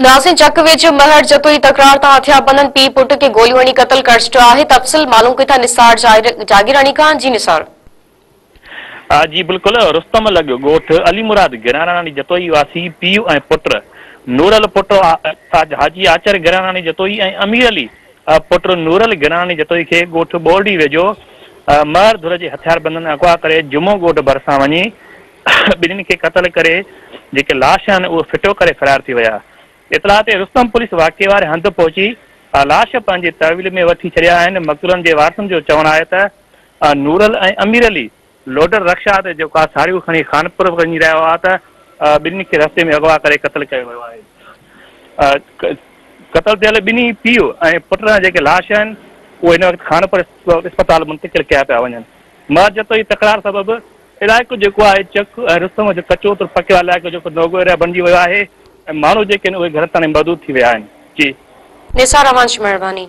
नाज़रीन, चक वेझो महर जतोई तकरार तां हथियारबंदनि पीउ पुट खे गोलियूं हणी क़तल करे छॾियो आहे। तफ़सील मालूम कयूं था निसार जागीरानी खां। जी निसार। जी बिल्कुलु, रुस्तम लॻ ॻोठ अली मुराद गिरानानी जतोई वासी पीउ ऐं पुट नूरल पुट हाजी आचर गिरानानी जतोई ऐं अमीर अली पुट नूरल गिरानानी जतोई खे ॻोठ बोरडी वेझो महर धुर जे हथियारबंदनि अॻवा करे जुमो ॻोठ भरिसां वञी ॿिन्हिनि खे क़तल करे जेके लाश आहिनि उहे फिटो करे फ़रार थी विया। इतला ते रुस्तम पुलिस वाक़े वारे हंधि पहुची लाश पंहिंजे तहवील में वठी छॾिया आहिनि। मक़तूलनि जे वारसनि जो चवणु आहे त नूरल ऐं अमीर अली लोडर रक्षा ते जेको आहे साड़ियूं खणी खानपुर वञी रहिया हुआ त ॿिन्हिनि खे रस्ते में अॻवा करे क़तल कयो वियो आहे। क़तल थियल ॿिन्ही पीउ ऐं पुट जा जेके लाश आहिनि उहे हिन वक़्तु खानपुर अस्पताल मुंतकिल कया पिया वञनि। मर्ज जतोई तकरार सबबु इलाइक़ो जेको आहे चक ऐं रुस्तम जो कचो त पके वारो इलाइक़ो जेको नोगो एरिया बणिजी वियो आहे ऐं माण्हू जेके आहिनि उहे घर ताईं महदूद थी विया आहिनि। जी निसार, अवां जी महिरबानी।